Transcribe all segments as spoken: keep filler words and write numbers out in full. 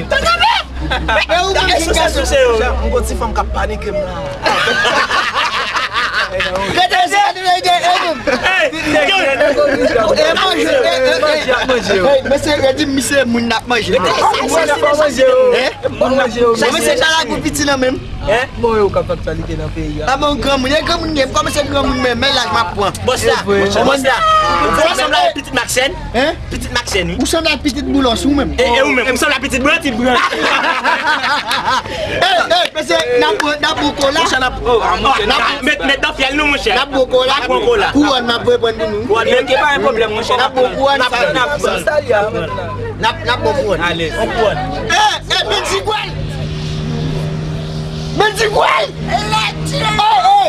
Tande! E ou menm ki ka souse yo. M gon ti fanm k ap panike m la. Rete, rete, rete, rete. E manje, e, e, e. Mesye, yo di m misye moun n ap manje. Mwen ap manje yo. Mesye, sa la pou piti nan menm. Bon, yo k ap fè aktyalite nan peyi a. A bon, granmoun, e granmoun gen, kòmanse granmoun, men, men laj m ap pran. Bòs la, bòs la. Ou sanble ak pitit Maxène? Hein? Pitit Maxène, wi. Ou sanble ak pitit Boulos, ou menm. E, e ou menm, ou sanble ak pitit Blanti. Pitit Blanti. Ey, ey, mesye, n ap, n ap bwè kola. Monchè, n ap, oh, ah, monchè, n ap, met, met nan fyèl nou, monchè. N ap bwè kola. N ap bwè kola. Kouwòn, m ap reprann pou nou. Kouwòn, men, ok, pa gen pwoblèm, monchè. N ap bwè kouwòn, n ap, n ap, n ap, n ap bwè kouwòn. Ale, on kouwòn. Ey, ey, men di gwèl. Men di gwèl. Ey, ey.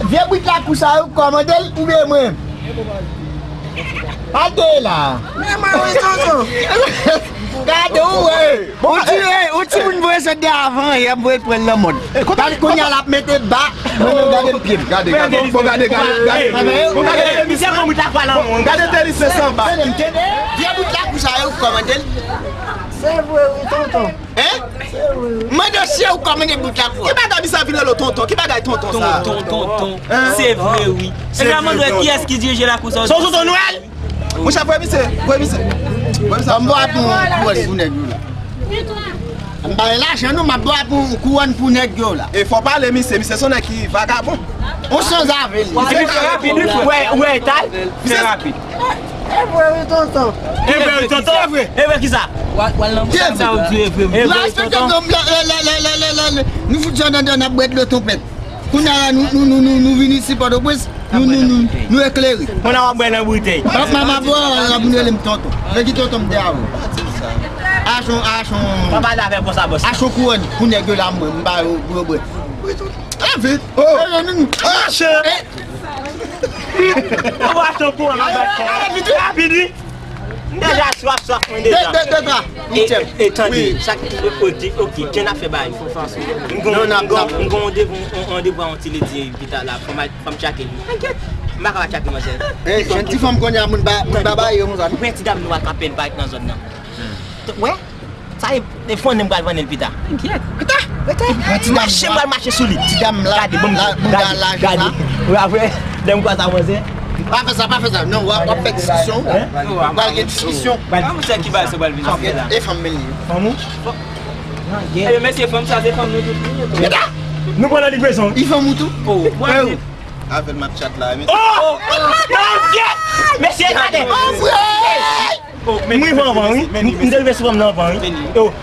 Vye bwit lakou sa yo, kòmande l oubyen mwen? Gade la. Men mwen wi, tonton. Gade ou wè. Ou ti, ou timoun voye sot de avan yè, m voye pran l nan mòn. Gade kounye a l ap mete ba. Mwen menm gade m pye m. Gade, gade, fò gade, gade, gade. Gade, misye pran bout lakwa nan mòn. Gade Delis se sanba. Vye bout lakou sa yo kòmande l. Se vre wi, tonton. Hein? Mande si ou kòmande bout lakou. Ki bagay misye vin rele w tonton? Ki bagay tonton sa? Tonton, tonton. Hein? Se vre wi. Se vre, tonton. Kiyès ki dirije lakou sa? Se w tonton Nwèl? Monchè, voye misye, voye misye. Voye misye. Ban m bò pou, pou, pou nèg yo la. M pa gen lajan non, m ap bò pou kouwòn pou nèg yo la. E fò pale misye, misye se yon nèg ki vagabon. On sanzave li. Epi fè rapid wi, frè. Wè, wè, tal. Fè rapid. E vre wi, tonton. E vre wi, tonton. E vre kisa? Wal nan mouchak sa ou di e vre wi. E vre wi, tonton. Nou fout jan nan dèyè, n ap bwè dlo tonpèt. Kounye a la, nou, nou, nou, nou, nou vin isi Pòtoprens, nou, nou, nou, nou eklere. Kounye a w ap bwè nan boutèy. Pap mama bò, w ap vin rele m tonton. Men ki tonton m te avè w? Achon, achon. Pa pale avè l konsa, bòs. Achon kouwòn pou nèg yo la, mwen, m ba yo pou yo bwè. Vit. Oh. Mache. Ou va achte yon kouwòn nan bèk fò. Rapid wi. M deja swaf, swaf mwen deja. E, e, e tande, chak, ok, ok, jan n ap fè bagay. M gon, m gon, m gon randevou, yon randevou a yon ti ledi pita la. Fò m al, fò m tchake li. M pa ka pa tchake manzè. Jèn ti fanm kounye a moun ba, moun ba ba yo konsa. Ou wè ti dam nou a k apèn parèt nan zòn nan. Wè? Sa e, e fò n m pral vann l pita. Enkyèt. Pita. Pita. Mache, m pral mache sou li. Ti dam la, gade, bon, la, bouda gade, laj gade. Wi, apre, lè m kwaze a manzè. Pa fè sa, pa fè sa. Non, w ap, w ap fè diskisyon. Hein? W ap gen diskisyon. Ah, monchè, ki bagay sa pral vin ap fè la? E fanm men li. Fanm ou? Ebyen, mesye, fanm sa, se fanm nou tout li ye. Pita. Nou pran nan livrezon. I fanm ou tou? Oh, mwen. Avè l m ap chat la, men. Oh! Mesye, gade. Oh, frè! M rive anvan, wi. M te rive sou fanm nan anvan, wi. Oh.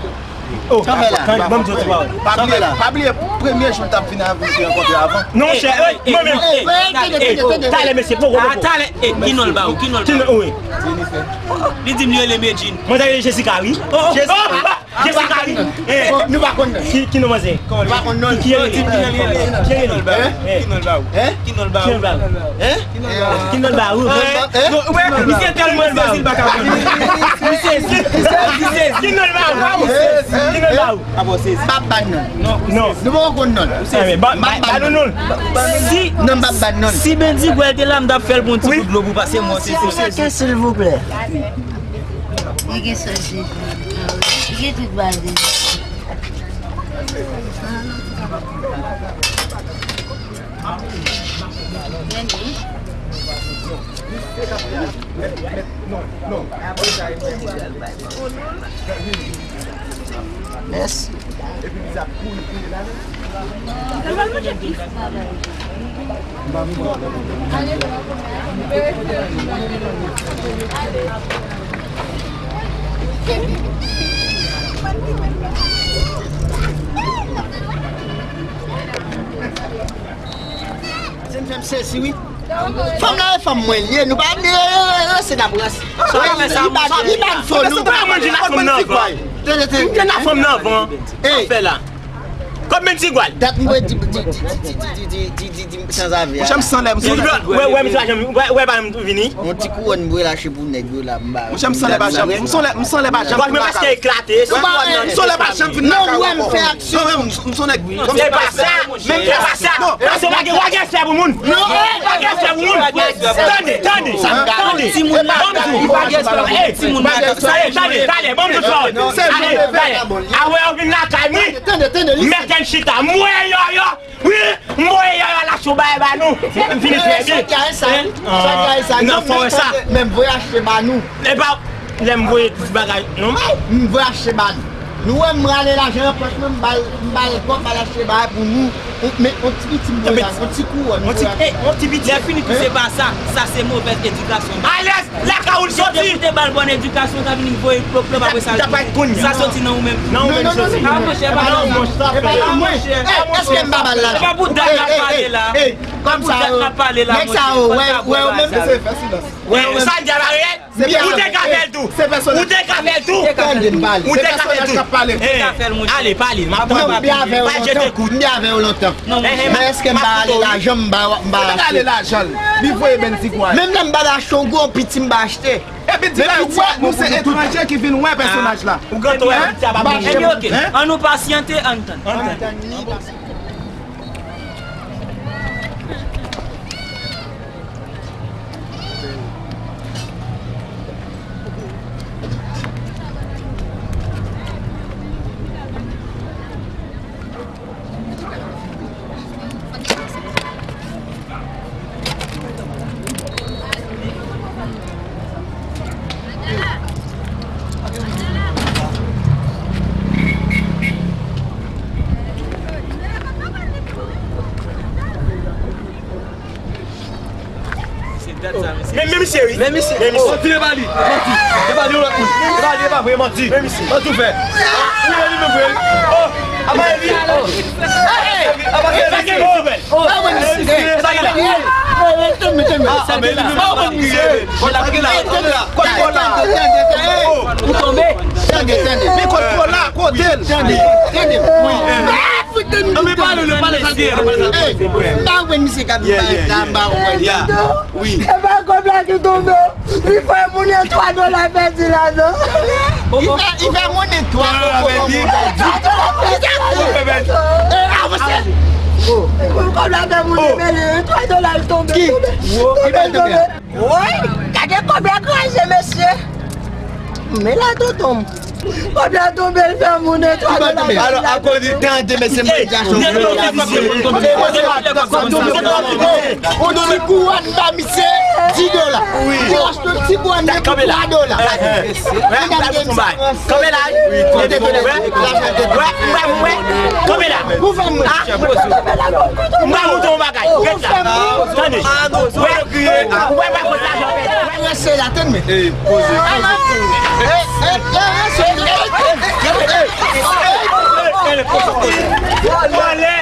Oh. Sa fè la? Tande, ban m di w ti pawòl. Pa bliye, pa bliye, premye jou l t ap vin avè w, nou te rankontre avan. Non, chè, mwen menm. Talè, mesye, poko, poko. Talè, ki non l ba ou, ki non l ba ou? Li di m li rele Medjine. Mwen, sa rele Jessica, wi. Oh, oh. Jessica. Jessica, wi. Nou pa konn non. Ki, ki non manzè? Nou pa konn non. Ki, ki rele? Ki rele? Ki non l ba ou? Hein? Ki non l ba ou? Hein? Ki non l ba ou? Hein? Misye tèlman sezi, l pa ka konn. Li sezi. Li sezi. Ki non l ba ou? Ki non l ba ou? Bab ban non. Non. Nou pa konn non. Ba nou non. Si, non, bab ban non. Si Bendy kwè l te la, m t ap fè l pou yon ti kout dlo pou pase mwen. Silvouplè. Li gen sòs sezi. Li gen tout bagay. Mèsi. Jenn fanm sezi, wi. Fanm nan e fanm mwen li ye, nou pa ranse n ap ranse. Li bat fò nou. Mwen di la fanm nan avan. Mwen di la fanm nan avan. Sa fè la. Kòb men ti gwal. Dat mwen di, di, di, di, di, di, di, di, di, di, sanzave a. Monchè, m san lè, m san lè. Wè, wè, misye pa janm, wè, wè, pa janm vini. Yon ti kouwòn m voye lache pou nèg yo la, m ba yo. Monchè, m san lè pa janm, m san lè, m san lè pa janm. Gòj mwen prèske eklate. M san lè pa janm vin nan kay ou ankò. Non, wè, m fè aksyon. Non, men m, m son nèg, wi. Se pa sa, men se pa sa. Paske w pa gen, w pa gen respè pou moun. Non. W pa gen respè pou moun. Tande, tande. Tande. Timoun nan, li pa gen espwa pou timoun nan. Talè, talè, talè, ban m di w sa. Talè, talè. Awe, yo vin lakay mwen. Mèt en chita. Mwen, yo, yo. Wi, m voye yo, yo al achte yon bagay ba nou. M fini trè byen. Sa ki a sa, wi. Sa ki a sa. Non, fò wè sa. Men m voye achte ba nou. E pa lè m voye ti bagay, non. M voye achte ba nou. Nou wè m rale lajan nan pòch mwen, m ba l, m ba l kòb, m al achte bagay pou nou. On, men, on ti piti m voye la, on ti kouwòn m voye achte. On ti piti. Lè fini tou, se pa sa. Sa se movèz edikasyon. Alèz! Lakay ou l soti. Si w te ba l bòn edikasyon, w ta vin voye plop plop apre sa. Sa soti nan ou menm. Nan ou menm soti. Ah, monchè, pa nan ou, monchè. E pa nan mwen. Èske m pa ba l lajan? E pa pou dat n ap pale la. Kòm sa yo, nèg sa yo, wè, wè, wè, menm. Wè, sa n di a pa reyèl? Ou te ka fè l tou. Ou te ka fè l tou. Tande m pale. Ou te ka fè l tou. Ale, pale. M ap tande. M te avè w lontan. M te avè w lontan. Men èske m pa rale lajan, m pa, m pa rale lajan l? Li voye menm ti kouwòn. Menm lè m pa t achte yon gwo piti, m pa achte. Epi di la, wè, nou se etranje ki vin wè pèsonaj la. Ou gen twa piti a pa manje. Ebyen, oke. Ann nou pasyante, ann tann. Ann tann. Men, men misye, wi. Men misye. Men misye. Manti, e pa li. Manti. E pa li, yon lòt moun. E pa li, e pa vre, manti. Men misye. Manti w fè. Ou wè li menm vre. Oh, apa e li? Oh. Apa se li? Oh. Sa gen misye. Sa gen la. Ah, men li menm. Sa gen la. Kote kola. Kote kola. Ou tonbe. Tande, tande. Men kote kola, kote l. Tande, tande. Wi. Ann pale, ann pale sa l di, ann pale sa l di. Ey, m pa wè misye k ap bay la, m pa wè. Wi. E pa kòb la ki tonbe. Li fè moun nan twa dola pèdi ladan. Li fè, li fè moun nan twa dola pèdi. Twa dola pèdi. Ey, avanse. Kòb la fè moun nan pèdi, twa dola l tonbe. Ki? Tonbe, tonbe. Woy, gade kòb la kraze, mesye. Men la tonton m. Kòb la tonbe, l fè moun nan twa dola. Alò, akoz li tande, mesye, m te di a chòf. Yon ti kouwòn ba misye, di dola. Wi. Li achte yon ti kouwòn de pou twa dola. Kanpe la. Kanpe la. Kanpe la. Ou fè m. M pa montre yon bagay. Ret la. Tande. Wè, wè, wè, kot lajan pèdi. Wè, ranse la, tann men. Ey, poze. Ey, ey, ey, ranse. Ey, ey, ey. Vòlè.